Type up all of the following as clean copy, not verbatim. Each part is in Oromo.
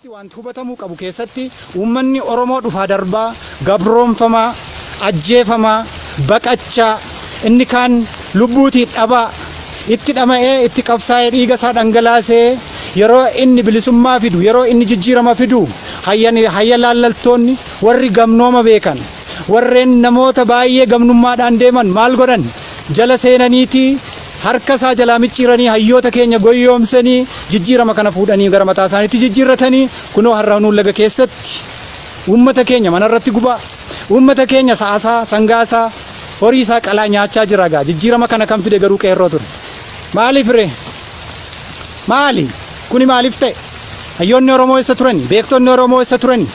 Asitti wanti hubatamuu qabu keessatti uummanni Oromoo dhufaa darbaa, gabroonfamaa, ajjeefamaa, baqachaa, inni kaan lubbuutii dhabaa, itti dhama'ee, itti qabsaa'ee, dhiiga isaa dhangalaasee yeroo inni bilisummaa fidu, yeroo inni jijjiirama fidu, hayya laallaltoonni warri gamnooma beekan, warreen namoota baay'ee gamnummaadhaan deeman maal godhan? Jala seenaniitii harka isaa jalaa micciiranii, hayyoota keenya goyyoomsanii, jijjiirama kana fuudhanii gara mataa isaaniitti jijjiirratanii, kunoo har'a nuun laga keessatti uummata keenya manarratti gubaa, uummata keenya sa'asaa, sangaasaa, horii isaa qalaa nyaachaa jira gaa. Jijjiirama kana kan fide garuu qeerroo ture. Maaliif ree? Maali? Kuni maaliif ta'e? Hayyoonni Oromoo eessa turani? Beektonni Oromoo eessa turani?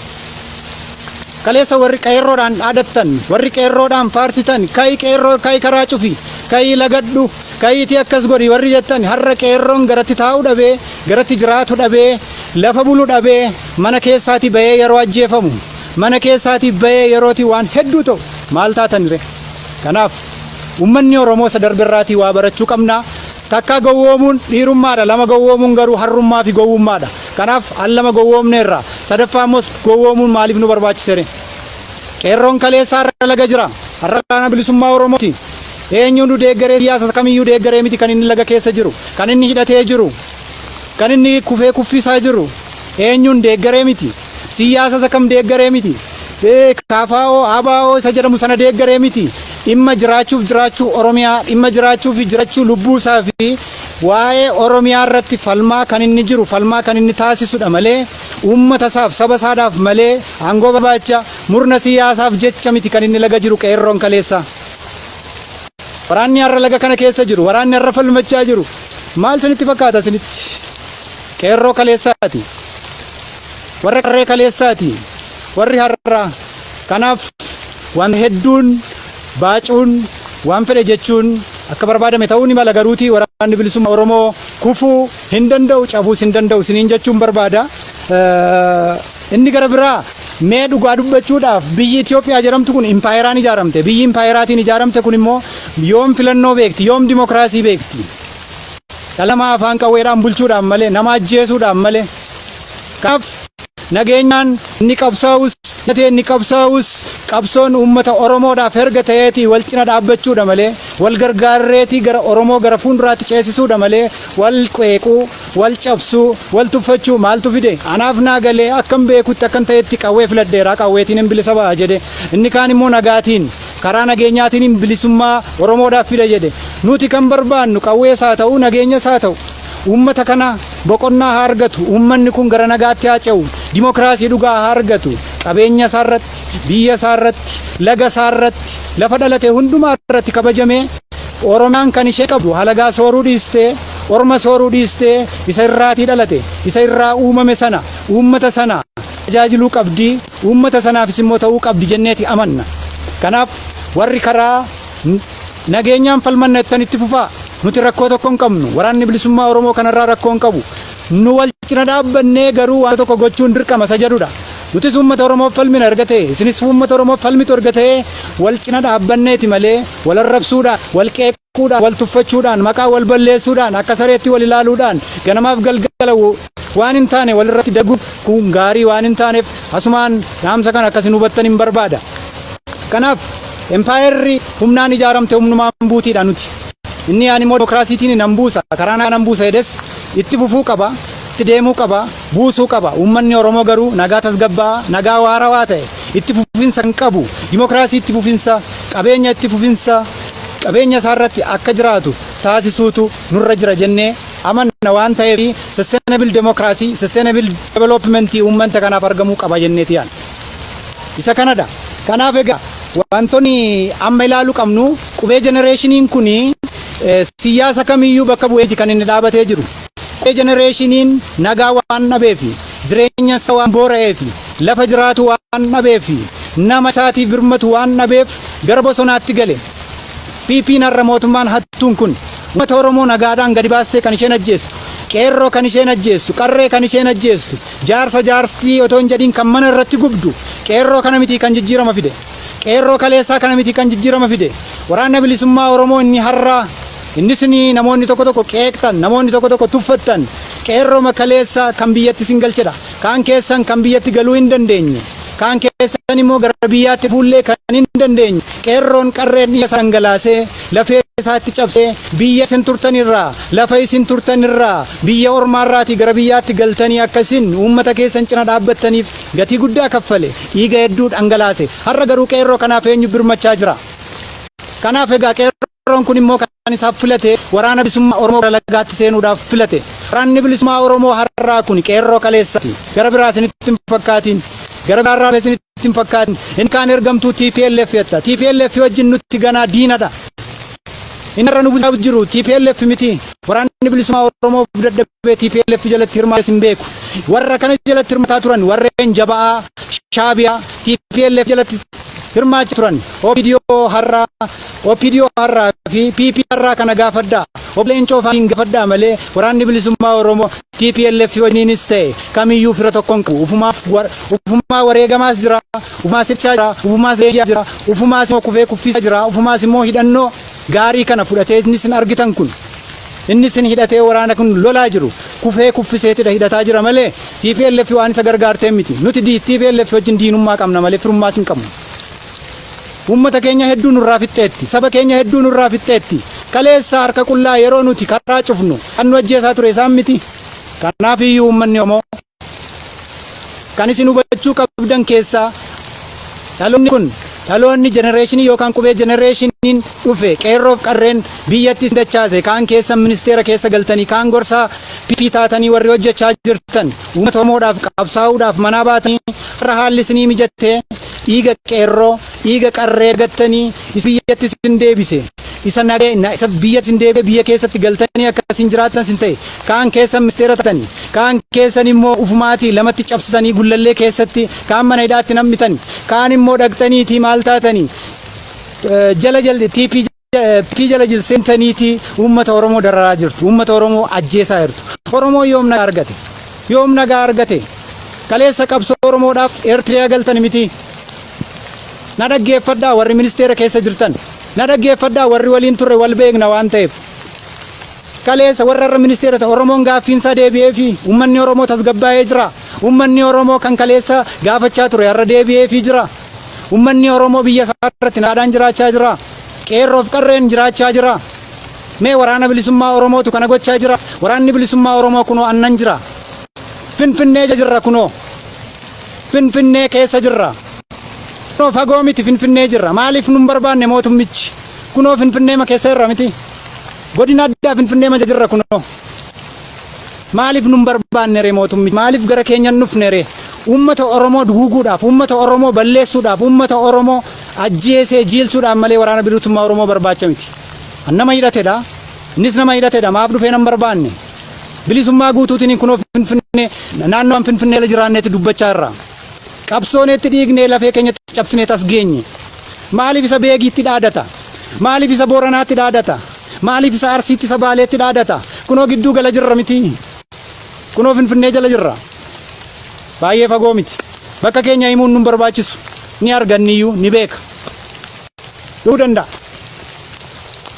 Kaleessa warri qeerroodhaan dhaadattan, warri qeerroodhaan faarsitan, "Ka'i qeerroo, ka'i karaa cufi, ka'i lagadhu, ka'iitii akkas godhi," warri jettan, har'a qeerroon garatti taa'uu dhabee, garatti jiraatu dhabee, lafa bulu dhabee, mana keessaatii bahee yeroo ajjeefamu, mana keessaatii bahee yerootii waan hedduu ta'u maal taatan ree? Kanaaf uummanni Oromoo isa darbirraatii waa barachuu qabna. Takka gowwoomuun dhiirummaadha, lama gowwoomuun garuu harrummaa fi gowwummaadha. Kanaaf al lama gowwoomneerra. Sadaffaa immoo gowwoomuun maaliif nu barbaachisere? Qeerroon kaleessaa har'a laga jira. Har'a waraana bilisummaa Oromooti. Eenyuun nu deeggaree, siyaasa kamiyyuu deeggaree miti kan inni laga keessa jiru, kan inni hidhatee jiru, kan inni kufee kuffisaa jiru. Eenyuun deeggaree miti. Siyaasa isa kam deeggaree miti. KFO, ABO isa jedhamu sana deeggaree miti. Dhimma jiraachuuf jiraachuu Oromiyaa, dhimma jiraachuu fi jiraachuu lubbuu isaa fi waa'ee Oromiyaa irratti falmaa kan inni jiru, falmaa kan inni taasisudha malee, uummata isaaf, saba isaadhaaf malee, aangoo barbaacha murna siyaasaaf jecha miti kan inni laga jiru qeerroon kaleessa. Waraanni har'a laga kana keessa jiru, waraanni har'a falmachaa jiru maal isinitti fakkaata isinitti? Qeerroo kaleessaati. Warra qarree kaleessaati. Warri har'a. Kanaaf waan hedduun baacuun, waan fedhe jechuun akka barbaadame ta'uu ni mala, garuutii waraanni bilisummaa Oromoo kufuu hin danda'u, cabuus hin danda'u isiniin jechuun barbaada. Inni gara biraa, mee dhugaa dubbachuudhaaf, biyyi Itoophiyaa jedhamtu kun impaayeraan ijaaramte. Biyyi impaayeraatiin ijaaramte kun immoo yoom filannoo beekti? Yoom dimokiraasii beekti? Dhala namaa afaan qawweedhaan bulchuudhaan malee, nama ajjeesuudhaan malee. Kanaaf nageenyaan inni qabsaa'us, inni qabsaa'us, qabsoon uummata Oromoodhaaf erga ta'eetii wal cina dhaabbachuudha malee, wal gargaarreetii gara Oromoo gara fuulduraatti ceesisuudha malee, wal qeequu, wal cabsuu, wal tuffachuu maaltu fide? Anaaf naa galee, akkam beekutti akkan ta'etti qawwee filadheera, qawweetiin hin bilisa ba'a jedhe. Inni kaan immoo nagaatiin, karaa nageenyaatiin hin bilisummaa Oromoodhaaf fida jedhe. Nuti kan barbaannu qawwees haa ta'u, nageenyas haa ta'u, uummata kana boqonnaa haa argatu, uummanni kun gara nagaatti haa ce'u, dimokiraasii dhugaa haa argatu, qabeenya isaa irratti, biyya isaa irratti, laga isaa irratti, lafa dhalate hundumaa irratti kabajamee, Oromiyaan kan ishee qabdu halagaa sooruu dhiistee, orma sooruu dhiistee, isa irraatii dhalate, isa irraa uumame sana, uummata sana tajaajiluu qabdi, uummata sanaafis immoo ta'uu qabdi jenneeti amanna. Kanaaf warri karaa nageenyaan falmanna jettan itti fufaa. Nuti rakkoo tokko hin qabnu. Waraanni bilisummaa Oromoo kanarraa rakkoo hin qabu. Nu wal cina dhaabbannee garuu waan tokko gochuun dirqama isa jedhudha. Nutis uummata Oromoof falmina erga ta'e, isinis uummata Oromoof falmitu erga ta'e, wal cina dhaabbanneeti malee, wal arrabsuudhaan, wal qeequudhaan, wal tuffachuudhaan, maqaa wal balleessuudhaan, akka sareetti wal ilaaluudhaan, ganamaaf galgala waan hin taane walirratti daguun kun gaarii waan hin taaneef, asumaan dhaamsa kana akkasin hubattan hin barbaada. Kanaaf empaayerri humnaan ijaaramte humnumaan buutiidha nuti. Inni ani immoo dimokiraasiitiin nan buusa, karaa nan buusa jedhes itti fufuu qaba, itti deemuu qaba, buusuu qaba. Uummanni Oromoo garuu nagaa tasgabbaa'aa, nagaa waarawaa ta'e, itti fufinsa kan qabu, dimokiraasii itti fufinsa, qabeenya itti fufinsa, qabeenya isaarratti akka jiraatu taasisuutu nurra jira jennee amanna waan ta'eef, sustainable democracy, sustainable development uummata kanaaf argamuu qaba jenneeti yaadna. Isa kanadha. Kanaaf egaa wantoonni amma ilaaluu qabnu, qubee generationiin kun siyaasa kamiyyuu bakka bu'eeti kan inni dhaabatee jiru. Qubee generationiin nagaa waan dhabeefi, jireenya isaa waan boora'eefi, lafa jiraatu waan dhabeefi, nama isaatiif birmatu waan dhabeef gara bosonaatti gale. PP'n har'a, mootummaan hattuun kun, uummata Oromoo nagaadhaan gadi baastee kan isheen ajjeestu, qeerroo kan isheen ajjeestu, qarree kan isheen ajjeestu, jaarsa jaarstii otoo hin jedhiin kan mana irratti gubdu qeerroo kana miti kan jijjiirama fide. Qeerroo kaleessaa kana miti kan jijjiirama fide. Waraanna bilisummaa Oromoo inni har'aa, innis namoonni tokko tokko qeeqxan, namoonni tokko tokko tuffattan, Qeerroo kaleessa kan biyyatti isin galchedha. Kaan keessan kan biyyatti galuu hin dandeenye. Kaan keessan immoo gara biyyaatti fuullee kan hin dandeenye. Qeerroon qarreen dhiiga dhangalaasee, lafee isaatti cabsee, biyya isin turtanirraa, lafa isin turtanirraa, biyya ormaarraatii gara biyyaatti galtanii akkasin uummata keessan cina dhaabbattaniif gatii guddaa kaffale, dhiiga hedduu dhangalaase. Har'a garuu qeerroo kanaaf eenyu birmachaa jira? Kanaaf egaa qeerroon kun immoo kan isaaf filate Waraana Bilisummaa Oromoo gara lagaatti seenuudhaaf filate. Waraanni Bilisummaa Oromoo har'aa kun qeerroo kaleessaati. Gara biraa isinitti hin fakkaatiin. Gara biraarraa isinitti hin fakkaatiin. Inni kaan ergamtuu TPLF jetta. TPLF wajjin nutti ganaa diinadha. Inni har'a nu bulchaa jiru TPLF miti. Waraanni Bilisummaa Oromoo dadhabee TPLF jalatti hirmaatee hin beeku. Warra kana jalatti hirmaataa turan warreen jaba'aa, Shaabiyaa, TPLF jalatti hirmaachaa turan. OPDO har'aa, OPDO har'aa fi PP har'aa kana gaafadhaa. Obbo Leencoo fa'aa gaafadhaa malee Waraanni Bilisummaa Oromoo TPLF wajjinis ta'e kamiyyuu fira tokko hin qabu. Ufumaa wareegamaas jira, ufumaas ibsaa jira, ufumaas leenji'aa jira, ufumaas immoo kufee kuffisaa jira, ufumaas immoo hidhannoo gaarii kana fudhatee inni isin argitan kun, inni isin hidhatee waraana kun lolaa jiru, kufee kuffiseetidha hidhataa jira malee TPLF waan isa gargaartee miti. Nuti TPLF wajjin diinummaa qabna malee firummaas hin qabnu. Uummata keenya hedduu nurraa fixxeetti. Saba keenya hedduu nurraa fixxeetti. Kaleessa harka qullaa yeroo nuti karaa cufnu kan nu ajjeesaa ture isaan miti. Kanaaf iyyuu uummanni Oromoo kan isin hubachuu qabdan keessaa, dhaloonni kun, dhaloonni generation yookaan qubee generationiin dhufe, qeerroof qarreen biyyatti isin dachaase, kaan keessan ministeera keessa galtanii, kaan gorsaa PP taatanii warri hojjechaa jirtan, uummata Oromoodhaaf qabsaa'uudhaaf manaa baatanii, har'a haalli isinii mijattee dhiiga qeerroo, dhiiga qarree argattanii biyyatti isin deebise, isa nagee isa biyya isin deebise, biyya keessatti galtanii akka isin jiraattan isin ta'e. Kaan keessan ministeera taatanii, kaan keessan immoo ufumaatii lamatti cabsitanii Gullallee keessatti, kaan mana hidhaatti nammitanii, kaan immoo dhaqxaniitii maal taatanii, jala jalli TP P jala jilseentaniitii uummata Oromoo dararaa jirtu, uummata Oromoo ajjeesaa jirtu. Oromoo yoom nagaa argate? Yoom nagaa argate? Kaleessa qabsoo Oromoodhaaf Eertiriyaa galtan miti? Na dhaggeeffadhaa warri ministeera keessa jirtan. Na dhaggeeffadhaa warri waliin turre, wal beekna waan ta'eef. Kaleessa warra irra ministeera ta'e, Oromoon gaaffiinsaa deebi'ee fi uummanni Oromoo tasgabbaa'ee jira. Uummanni Oromoo kan kaleessa gaafachaa ture har'a deebi'eefii jira. Uummanni Oromoo biyya isaa irratti nagaadhaan jiraachaa jira. Qeerroof qarreen jiraachaa jira. Mee Waraana Bilisummaa Oromootu kana gochaa jira. Waraanni Bilisummaa Oromoo kunoo annan jira. Finfinnee jirra kunoo. Finfinnee keessa jirra. Kunoo fagoo miti, Finfinnee jirra. Maaliif nun barbaanne mootummichi? Kunoo Finfinnee ma keessa irra miti. Godina addaa Finfinnee ma jirra kunoo. Maaliif nun barbaanne ree mootummichi? Maaliif gara keenyan dhufne ree? Uummata Oromoo duguuguudhaaf, uummata Oromoo balleessuudhaaf, uummata Oromoo ajjeesee jiilsuudhaaf malee Waraana Bilisummaa Oromoo barbaacha miti. Nama hidhatedha. Innis nama hidhatedha. Maaf dhufee nan barbaanne? Bilisummaa guutuutiin kunoo Finfinnee, naannoo Finfinnee jala jiraanneetti dubbachaa irra. Qabsooneetti dhiignee, lafee keenyatti cabsinee tas geenye. Maaliif isa Beegiitti dhaadata? Maaliif isa Booranaatti dhaadata? Maaliif isa Arsiitti, isa Baaleetti dhaadata? Kunoo gidduu gala jirra miti. Kunoo Finfinnee jala jirra. Baay'ee fagoo miti. Bakka keenya himuun nun barbaachisu. Ni arganniyyuu ni beeka. Dhufuu danda'a.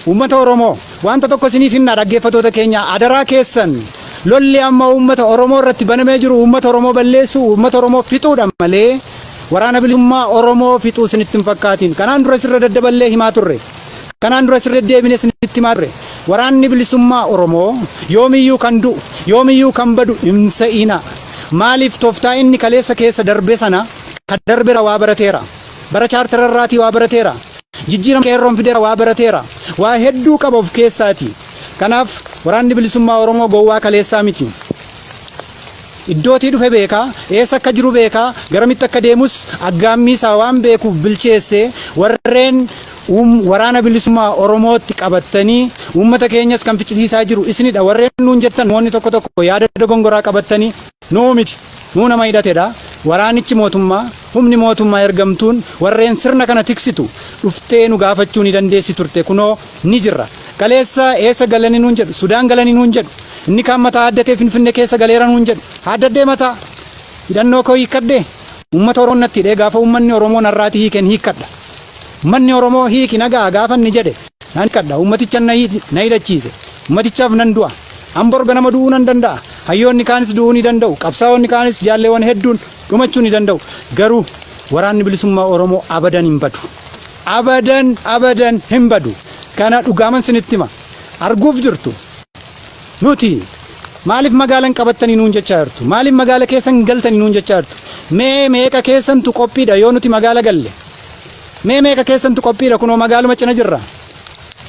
Uummata Oromoo, wanta tokko isiniif himna, dhaggeeffatoota keenya, adaraa keessan, lolli amma uummata Oromoo irratti banamee jiru uummata Oromoo balleessuu, uummata Oromoo fixuudha malee Waraana Bilisummaa Oromoo fixuu isinitti hin fakkaatiin. Kanaan dura sirra daddaballee himaa turre. Kanaan dura sirra deddeebine isinitti himaa turre. Waraanni Bilisummaa Oromoo yoomiyyuu kan du'u, yoomiyyuu kan badu hin se'ina. Maaliif? Tooftaa inni kaleessa keessa darbe sana kan darbeera waa barateera. Bara chaartararraatii waa barateera. Jijjiirama qeerroon fideera waa barateera. Waa hedduu qaba of keessaati. Kanaaf Waraanni Bilisummaa Oromoo gowwaa kaleessaa miti. Iddootii dhufe beekaa, eessa akka jiru beekaa, garamitti akka deemus aggaammii isaa waan beekuuf bilcheessee, warreen Waraana Bilisummaa Oromootti qabattanii uummata keenyas kan ficcisiisaa jiru isinidha warreen nuun jettan, namoonni tokko tokko yaada dogongoraa qabattanii, nuu miti, nuu nama hidhatedha. Waraanichi mootummaa, humni mootummaa ergamtuun warreen sirna kana tiksitu dhuftee nu gaafachuu ni dandeessi turte. Kunoo ni jirra. Kaleessa eessa galanii nuun jedhu, Sudaan galanii nuun jedhu, inni kaan mataa haddatee Finfinnee keessa galeera nuun jedhu. Haddadhee mataa hidhannoo koo hiikkadhee, uummata Oromoo natti hidhee, gaafa uummanni Oromoo narraatii hiikeen hiikkadha. Uummanni Oromoo hiiki nagaa gaafa inni jedhe nan hiikkadha. Uummaticha na hidhachiise. Uummatichaaf nan du'a. An bor ganama du'uu nan danda'a. Hayyoonni kaanis du'uu ni danda'u. Qabsaa'onni kaanis jaalleewwan hedduun dhumachuu ni danda'u. Garuu waraanni bilisummaa Oromoo abadan hin badu. Abadan abadan hin badu. Kana dhugaaman sinitti hima. Arguuf jirtu. Nuti maaliif magaala hin qabattanii nuun jechaa jirtu? Maaliif magaala keessa hin galtanii nuun jechaa jirtu? Mee meeqa keessantu qophiidha yoo nuti magaala galle? Mee meeqa keessantu qophiidha kunoo magaaluma cina jirra.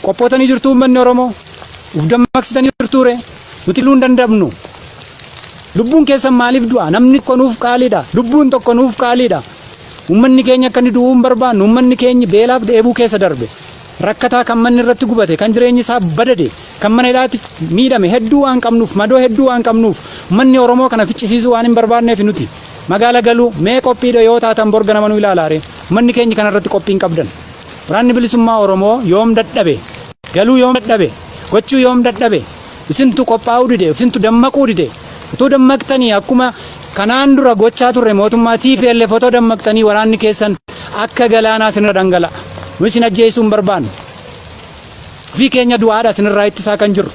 Qophootanii jirtuu uummanni Oromoo? Uf dammaqsitanii jirtuu ree? Nuti luu hin dandabnu. Lubbuun keessan maaliif du'a? Namni tokko nuuf qaaliidha. Lubbuun tokko nuuf qaaliidha. Uummanni keenya akka inni du'uu hin barbaannu. Uummanni keenya beelaaf dheebuu keessa darbe. Rakkataa kan manni irratti gubate, kan jireenyi isaa badade, kan mana hidhaatti miidhame hedduu waan qabnuuf, madoo hedduu waan qabnuuf, uummanni Oromoo kana ficcisiisuu waan hin barbaanneef nuti magaala galuu mee qophiidha yoo taatan bor ganama nu ilaalaare. Uummanni keenya kana irratti qophii hin qabdan. Waraanni bilisummaa Oromoo yoom dadhabe? Galuu yoom dadhabe? Gochuu yoom dadhabe? Isintu qophaa'uu dide, isintu dammaquu dide. Utuu dammaqxanii akkuma kanaan dura gochaa turre mootummaa TPLF otoo dammaqxanii waraanni keessan akka galaanaa isinirra dhangala'a. Nu isin ajjeesuu hin barbaannu. Ofii keenya du'aadha isinirraa ittisaa kan jirru.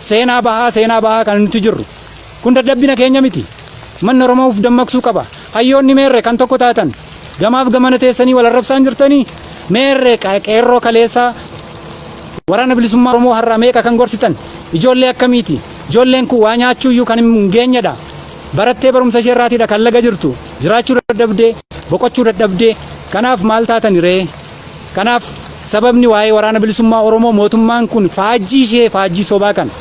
Seenaa bahaa seenaa bahaa kan nuti jirru. Kun dadhabbina keenya miti. Manni Oromoo uf dammaqsuu qaba. Hayyoonni meerre kan tokko taatan gamaaf gamana teessanii wal arrabsaan jirtanii meerre qeerroo kaleessaa waraana bilisummaa Oromoo har'aa meeqa kan gorsitan ijoollee akkamiiti? Ijoolleen kun waa nyaachuu iyyuu kan hin geenyedha. Barattee barumsa ishee irraatiidha kan laga jirtu. Jiraachuu dadhabdee, boqochuu dadhabdee. Kanaaf maal taatani ree? Kanaaf sababni waa'ee waraana bilisummaa Oromoo mootummaan kun faajjii ishee faajjii sobaa kana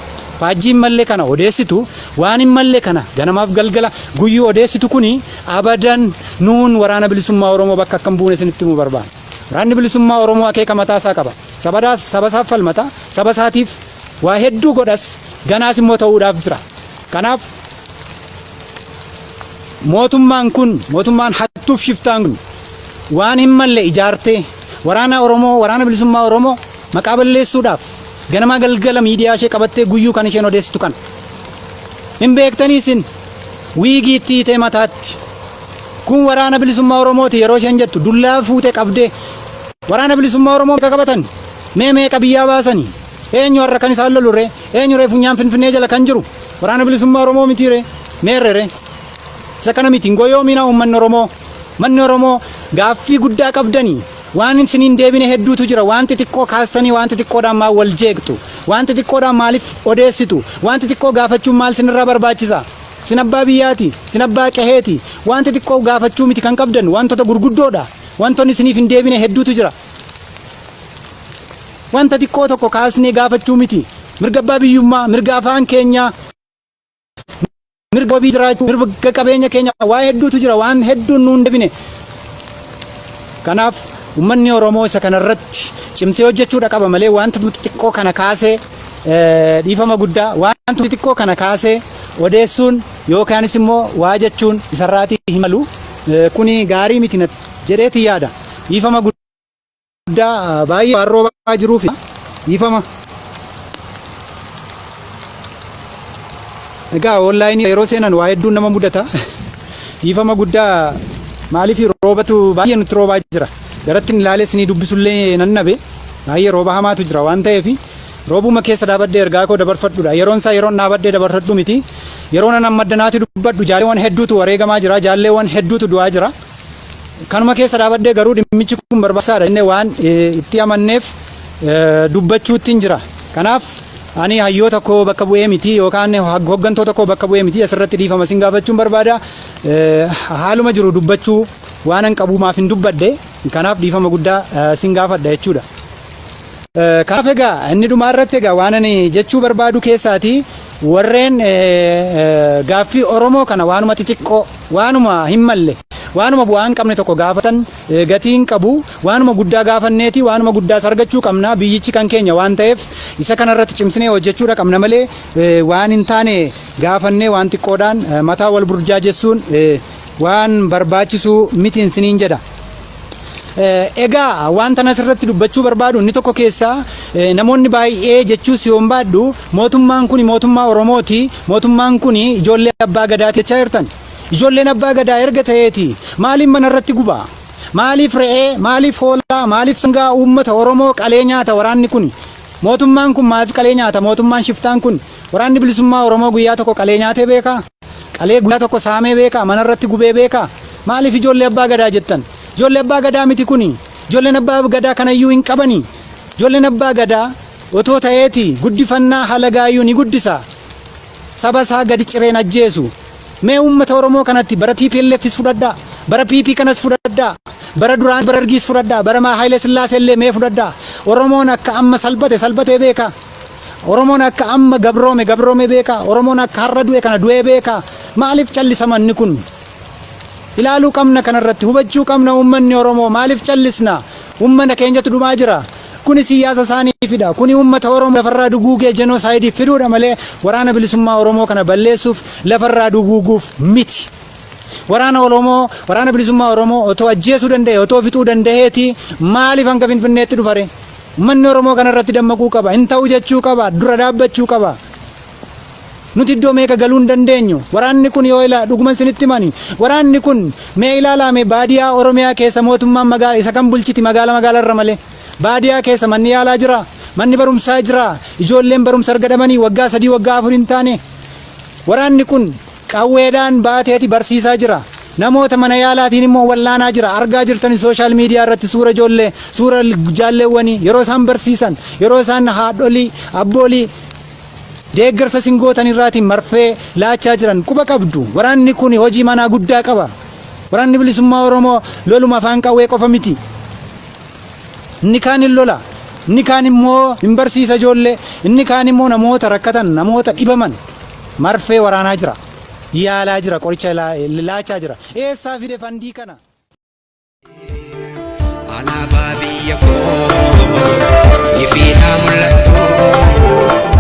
faajjii hin malle kana odeessitu waan hin malle kana ganamaaf galgala guyyuu odeessitu kuni abadan nuun waraana bilisummaa Oromoo bakka akkam buune isinitti himuu barbaada. Waraanni bilisummaa Oromoo akeeka mataa isaa qaba. Sabadaas saba isaaf falmata, saba isaatiif waa hedduu godhas, ganaas immoo ta'uudhaaf jira. Kanaaf mootummaan kun mootummaan hattuuf shiftaan kun waan hin malle ijaartee waraana Oromoo waraana bilisummaa Oromoo maqaa balleessuudhaaf ganamaa galgala miidiyaa ishee qabattee guyyuu kan isheen odeessitu kana. Hin beektanii isin wiigii itti hiitee mataatti. Kun waraana bilisummaa Oromooti yeroo isheen jettu dullaa fuutee qabdee waraana bilisummaa Oromoo meeqa qabatan mee meeqa biyyaa baasanii eenyu har'a kan isaan lolu ree eenyu ree funyaan Finfinnee jala kan jiru waraana bilisummaa Oromoo mitii ree meerre ree isa kana miti hin goyoominaa uummanni Oromoo manni Oromoo gaaffii guddaa qabdanii waan isiniin deebine hedduutu jira waan xixiqqoo kaastanii waan xixiqqoodhaan maal wal jeeqxu waan xixiqqoodhaan maaliif odeessitu waan xixiqqoo gaafachuun maal isinirraa barbaachisa isin abbaa biyyaati isin abbaa qeheeti waan xixiqqoo gaafachuu miti kan qabdan wantoota gurguddoodha wantoonni isiniif hin deebine hedduutu jira wanta xiqqoo tokko kaasnee gaafachuu miti mirga abbaa biyyummaa mirga afaan keenyaa mirga wabii jiraachuu mirga qabeenya keenya waa hedduutu jira waan hedduun nuun deebine kanaaf uummanni Oromoo isa kanarratti cimsee hojjechuudha qaba malee wanta xixiqqoo kana kaasee dhiifama guddaa wanta xixiqqoo kana kaasee odeessuun yookaanis immoo waa jechuun isarraatii hin malu kuni gaarii miti jedheeti yaada dhiifama guddaa baay'ee waan roobaa jiruuf dhiifama. Egaa onlaayinii yeroo seenan waa hedduun nama mudata. Dhiifama guddaa maaliif roobatu baay'ee nutti roobaa jira. Garatti ilaalee isinii dubbisullee nan dhabe. Baay'ee rooba hamaatu jira waan ta'eef roobuma keessa dhaabadhee ergaa koo dabarfadhudha. Yeroon isaa yeroon dhaabadhee dabarfadhu miti. Yeroo nan amma addanaatti dubbadhu jaalleewwan hedduutu wareegamaa jira. Jaalleewwan hedduutu du'aa jira. Kanuma keessa dhaabadhee garuu dhimmichi kun barbaachisaadha jennee waan itti amanneef dubbachuutti hin jira. Kanaaf ani hayyoota koo bakka bu'ee miti yookaan hoggantoota koo bakka bu'ee miti asirratti dhiifama isin gaafachuun barbaada. Haaluma jiru dubbachuu waan an qabu maaf hin dubbadhe kanaaf dhiifama guddaa isin gaafadha jechuudha. Kanaaf egaa inni dhumaa irratti egaa waan ani jechuu barbaadu keessaati warreen gaaffii Oromoo kana waanuma xixiqqoo waanuma hin malle waanuma bu'aa hin qabne tokko gaafatan gatii hin qabu waanuma guddaa gaafanneeti waanuma guddaas argachuu qabna biyyichi kan keenya waan ta'eef isa kanarratti cimsinee hojjechuudha qabna malee waan hin taane gaafannee waan xiqqoodhaan mataa wal burjaajessuun waan barbaachisu miti isiniin jedha. Egaa wanta asirratti dubbachuu barbaadu inni tokko keessaa namoonni baay'ee jechuus yoon baadhu mootummaan kun mootummaa Oromooti mootummaan kun ijoollee abbaa gadaati jechaa jirtan. Ijoolleen abbaa gadaa erga ta'eeti maaliif mana irratti gubaa? Maaliif re'ee? Maaliif hoolaa? Maaliif sangaa uummata Oromoo qalee nyaata waraanni kun? Mootummaan kun maaliif qalee nyaata? Mootummaan shiftaan kun waraanni bilisummaa Oromoo guyyaa tokko qalee nyaatee beekaa? Qalee guyyaa tokko saamee beekaa? Manarratti gubee beekaa? Maaliif ijoollee abbaa gadaa jettan? Ijoollee abbaa gadaa miti kuni. Ijoolleen abbaa gadaa kanayyuu hin qabani. Ijoolleen abbaa gadaa otoo ta'eeti guddifannaa halagaayyuu ni guddisa. Saba isaa gadi cireen ajjeesu. Mee uummata Oromoo kanatti bara TPLFs fudhadhaa, bara PP kanas fudhadhaa, bara duraan bara Dargiis fudhadhaa, bara Haayile Sillaasee illee mee fudhadhaa. Oromoon akka amma salphate salphatee beekaa. Oromoon akka amma gabroome gabroome beekaa. Oromoon akka har'a du'e kana du'ee beekaa. Maaliif callisamanni kun? Ilaaluu qabna, kanarratti hubachuu qabna. Uummanni Oromoo maaliif callisna? Uummata keenyatu dhumaa jira. Kuni siyaasa isaaniifidha. Kuni uummata Oromoo lafarraa duguugee genocide fiduudha malee waraana bilisummaa Oromoo kana balleessuuf, lafarraa duguuguuf miti. Waraana Oromoo, waraana bilisummaa Oromoo otoo ajjeesuu danda'e, otoo fixuu danda'eeti maaliif hanga Finfinneetti dhufare? Uummanni Oromoo kanarratti dammaquu qaba. Hin ta'u jechuu qaba. Dura dhaabbachuu qaba. Nuti iddoo meeqa galuu hin dandeenyu. Waraanni kun yoo ilaa dhuguma isinitti himani. Waraanni kun mee ilaalame, baadiyaa Oromiyaa keessa mootummaan magaala isa kan bulchiti magaala magaalarra malee. Baadiyaa keessa manni yaalaa jira. Manni barumsaa jira. Ijoolleen barumsa argadamanii waggaa 3, waggaa 4 hin taane. Waraanni kun qawweedhaan baateeti barsiisaa jira. Namoota mana yaalaatiin immoo wallaanaa jira. Argaa jirtan social media irratti suura ijoollee, suura jaalleewwanii yeroo isaan barsiisan, yeroo isaan haadholii, abboolii deeggarsa singootan irraatiin marfee laachaa jiran quba qabdu. Waraanni kun hojii manaa guddaa qaba. Waraanni bilisummaa Oromoo loluma afaan qawwee qofa miti. Inni kaan hin lola. Inni kaan immoo hin barsiisa ijoollee. Inni kaan immoo namoota rakkatan, namoota dhibaman marfee waraanaa jira. Yaalaa jira, qoricha laachaa jira. Eessaa fide fund kana? Alaabaa biyya koo ifiidhaa mul'attu.